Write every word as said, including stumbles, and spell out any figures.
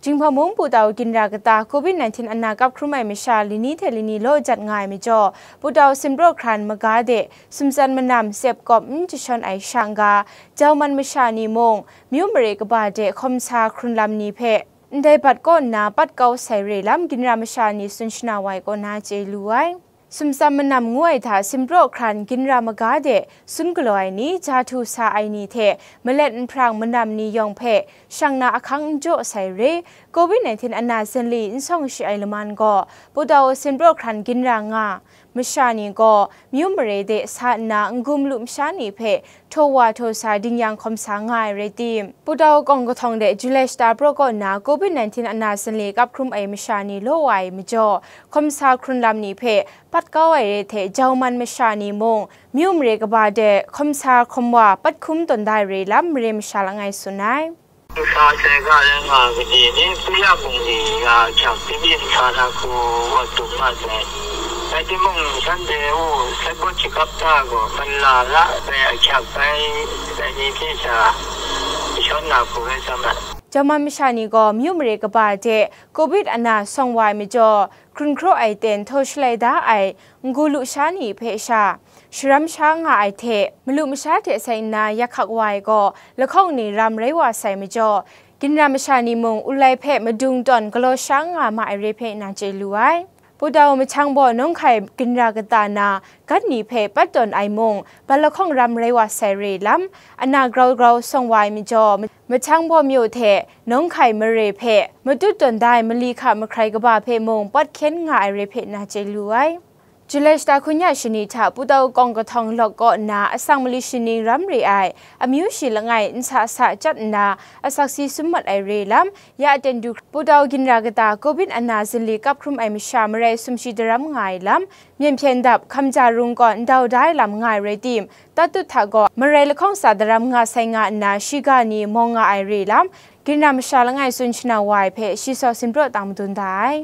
Jinghpaw mung Putau ginra kata covid nineteen ana kap hkrum ai masha lani hte lani law jat nga ai majaw, Putau Sinpraw hkran maga de sumtsan manam sep kawp n jashawn ai sha nga, Jauman masha ni mung myu mare kaba de hkawm sa hkrun lam ni hpe ndai bat kaw nna pat kau sai re lam ginra masha ni tsun shana wa ai kaw na chye lu ai. Sumsam manam ngu ai hta Sinpraw hkran ginra maga de sun galaw ai ni, ja htu sa ai ni hte malet nhprang manam ni yawng hpe shang na ahkang n jaw sai re, covid nineteen ana zinli n sawng shi ai laman gaw, Putau Sinpraw hkran ginra nga masha ni gaw myu mare de sa nna n-gun lu masha ni hpe htaw wa htaw sa dingyang hkawm sa nga ai rai tim, Putau kawng kahtawng de Julai shata praw kaw nna covid nineteen ana zinli kap hkrum ai masha ni law wa ai majaw, hkawm sa hkrun lam ni hpe pat kau ai re hte Jauman masha ni mung myu mare kaba de hkawm sa hkawm wa pat hkum tawn da ai re lam mare masha langai tsun ai. Sa sai ga rai nga gade ni, Puyang mung ni ga ahkyak timi nsa na hku wa tum mat sai. Rai timung, shanhte u sai pawt shakap ta gaw, man la ra sai ahkyak bai, dai ni hte sha jashawn na hku rai sa mat. Jauman masha ni gaw myu mare kaba de covid ana sawng wa ai majaw, hkrun hkraw ai ten htaw shalai da ai n-gun lu sha ni hpe sha, sharam sha nga ai hte, malu masha hte sai nna yak hkak wa ai gaw, lahkawng ni ram rai wa sai majaw, ginra masha ni mung ulai hpe madung tawn galaw sha nga ma ai re hpe na chye lu ai. Putau mahchang baw nawng hkai ginra kata na gat ni hpe pat tawn ai mung, bat lahkawng ram rai wa sai re lam, ana grau grau sawng wa ai majaw, mahchang baw myu hte nawng hkai mare hpe matut tawn da ai mali hka mahkrai kaba hpe mung pat hkyen nga ai re hpe na chye lu ai. Julai shata hkun ya shani hta Putau kawng kahtawng lawk kaw nna asak mali shaning ram re ai, amyu shi langai nsa sa chyat nna asak si sum mat ai re lam, ya aten du Putau ginra kata covid ana zinli kap hkrum ai masha marai sumshi daram nga ai lam, myen hpyen dap, hkamja rung kaw ndau da ai lam nga ai rai tim, tatut hta gaw marai lahkawng sa daram nga sai nga nna shiga ni mawng nga ai re lam, ginra masha langai tsun shana wa ai hpe shi saw Sinpraw tang madun da ai.